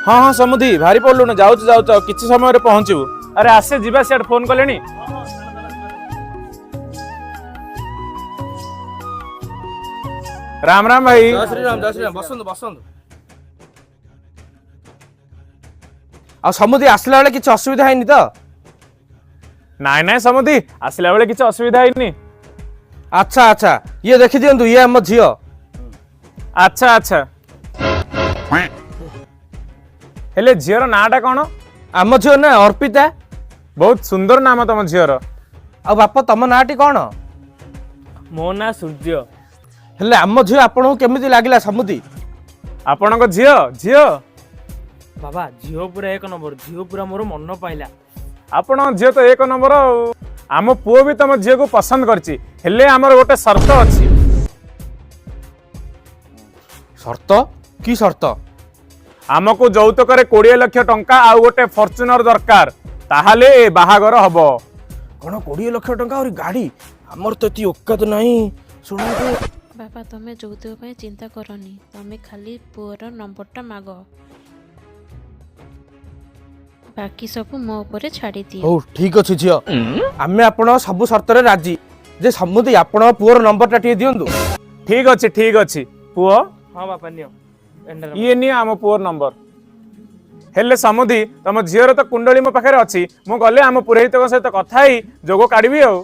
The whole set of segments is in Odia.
ହଁ ହଁ ସମୁଧି, ଭାରି ପଡିଲୁଣି, ଯାଉଛୁ ଯାଉଛୁ, ଆଉ କିଛି ସମୟରେ ପହଞ୍ଚିବୁ। ଆରେ ଆସେ ଯିବା, ସିଆଡେ ଫୋନ କଲେଣି। ରାମ ରାମ ଭାଇ। ଜୟ ଶ୍ରୀରାମ, ଜୟ ଶ୍ରୀରାମ। ବସନ୍ତୁ ବସନ୍ତୁ। ଆଉ ସମୁଦି, ଆସିଲା ବେଳେ କିଛି ଅସୁବିଧା ହେଇନି ତ? ନାଇଁ ନାଇଁ ସମୁଧି, ଆସିଲା ବେଳେ କିଛି ଅସୁବିଧା ହେଇନି। ଆଚ୍ଛା ଆଚ୍ଛା, ଇଏ ଦେଖିଦିଅନ୍ତୁ, ଇଏ ଆମ ଝିଅ। ଆଚ୍ଛା ଆଚ୍ଛା, ହେଲେ ଝିଅର ନାଁଟା କଣ? ଆମ ଝିଅ ନା ଅର୍ପିତା। ବହୁତ ସୁନ୍ଦର ନାମ ତମ ଝିଅର। ଆଉ ବାପ, ତମ ନାଁଟି କଣ? ମୋ ନାଁ ସୂର୍ଯ୍ୟ। ହେଲେ ଆମ ଝିଅ ଆପଣଙ୍କୁ କେମିତି ଲାଗିଲା ସମୁଦି? ଆପଣଙ୍କ ଝିଅ ଝିଅ ବାବା, ଝିଅ ପୁରା ଏକ ନମ୍ବର, ଝିଅ ପୁରା ମୋର ମନ ପାଇଲା। ଆପଣଙ୍କ ଝିଅ ତ ଏକ ନମ୍ବର, ଆଉ ଆମ ପୁଅ ବି ତମ ଝିଅକୁ ପସନ୍ଦ କରିଛି। ହେଲେ ଆମର ଗୋଟେ ସର୍ତ୍ତ ଅଛି। ସର୍ତ୍ତ? କି ସର୍ତ୍ତ? ଆମକୁ ଯୌତୁକରେ 20 ଲକ୍ଷ ଟଙ୍କା ଆଉ ଗୋଟେ ଫର୍ଚୁନର ଦରକାର, ତାହେଲେ ଏ ବାହାଘର ହବ। କଣ, 20 ଲକ୍ଷ ଟଙ୍କା ଆହୁରି ଗାଡ଼ି? ଆମର ତ ଏତିକି ଓକାତ ନାହିଁ। ଶୁଣନ୍ତୁ। ବାପା, ତମେ ଯୌତୁକ ପାଇଁ ଚିନ୍ତା କରନି, ତମେ ଖାଲି ପୁଅର ନମ୍ବରଟା ମାଗ, ବାକି ସବୁ ମୋ ଉପରେ ଛାଡ଼ିଦିଅ। ହଉ ଠିକ ଅଛି ଝିଅ, ଆମେ ଆପଣ ସବୁ ସର୍ତ୍ତରେ ରାଜି ଯେ। ସମୁଦି, ଆପଣଙ୍କ ପୁଅର ନମ୍ବରଟା ଟିକେ ଦିଅନ୍ତୁ। ଠିକ ଅଛି ଠିକ ଅଛି ପୁଅ। ହଁ ବାପା, ନିଅ ଏଣ୍ଡାର। ଇଏ ନିଅ ଆମ ପୁଅର ନମ୍ବର। ହେଲେ ସମୁଧି, ତମ ଝିଅର ତ କୁଣ୍ଡଳୀ ମୋ ପାଖରେ ଅଛି, ମୁଁ ଗଲେ ଆମ ପୁରୋହିତଙ୍କ ସହିତ କଥା ହେଇ ଯୋଗ କାଢିବି। ଆଉ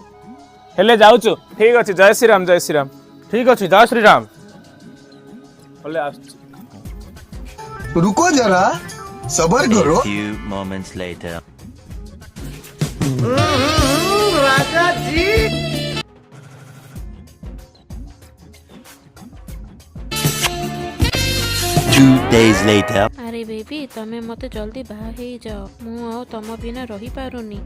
ହେଲେ ଯାଉଛୁ। ଠିକ ଅଛି, ଜୟ ଶ୍ରୀରାମ, ଜୟ ଶ୍ରୀରାମ। ଠିକ ଅଛି, ଜୟ ଶ୍ରୀରାମ। ହେଲେ ଆସୁଛି। रुको जरा, सबर A करो। few moments later. 2 days later. ଆରେ ବେବି, ତମେ ମୋତେ ଜଲ୍ଦି ବାହା ହେଇଯାଅ, ମୁଁ ଆଉ ତମ ବିନା ରହିପାରୁନି।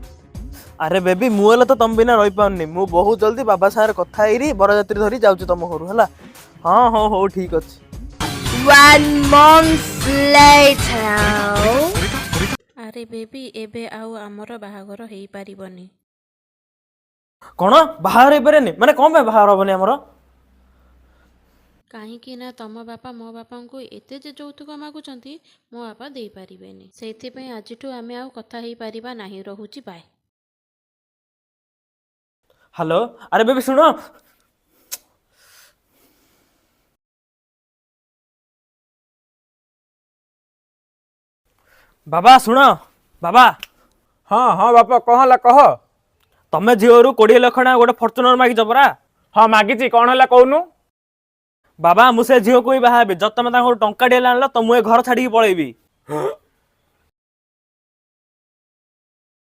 ଆରେ ବେବି, ମୁଁ ହେଲେ ତ ତମ ବିନା ରହିପାରୁନି। ମୁଁ ବହୁତ ଜଲ୍ଦି ବାବା ସାଙ୍ଗରେ କଥା ହେଇରି ବରଯାତ୍ରୀ ଧରି ଯାଉଛି ତମ ଘରୁ, ହେଲା? ହଁ ହଁ, ହଉ ଠିକ ଅଛି। One month later. ଆରେ ବେବି, ଏବେ ଆଉ ଆମର ବାହାଘର ହେଇପାରିବନି। କଣ, ବାହାଘର ହେଇପାରିବନି ମାନେ? କଣ ପାଇଁ ବାହାଘର ହବନି ଆମର? କାହିଁକି ନା ତମ ବାପା ମୋ ବାପାଙ୍କୁ ଏତେ ଯେ ଯୌତୁକ ମାଗୁଛନ୍ତି, ମୋ ବାପା ଦେଇପାରିବେନି। ସେଇଥିପାଇଁ ଆଜିଠୁ ଆମେ ଆଉ କଥା ହେଇପାରିବା ନାହିଁ। ରହୁଛି, ବାଏ। ହ୍ୟାଲୋ, ଆରେ ବେବି ଶୁଣ। ବାବା ଶୁଣ, ବାବା। ହଁ ହଁ ବାପା, କଣ ହେଲା କହ। ତମେ ଝିଅରୁ 20 ଲକ୍ଷ ଟଙ୍କା ଗୋଟେ ଫର୍ଚୁନର ମାଗିଛ ପରା? ହଁ ମାଗିଛି, କଣ ହେଲା କହୁନୁ? ବାବା, ମୁଁ ସେ ଝିଅକୁ ହିଁ ବାହା ହେବି। ଯଦି ତମେ ତାଙ୍କ ଟଙ୍କାଟିଏ ଆଣିଲ ତ ମୁଁ ଏ ଘର ଛାଡିକି ପଳେଇବି।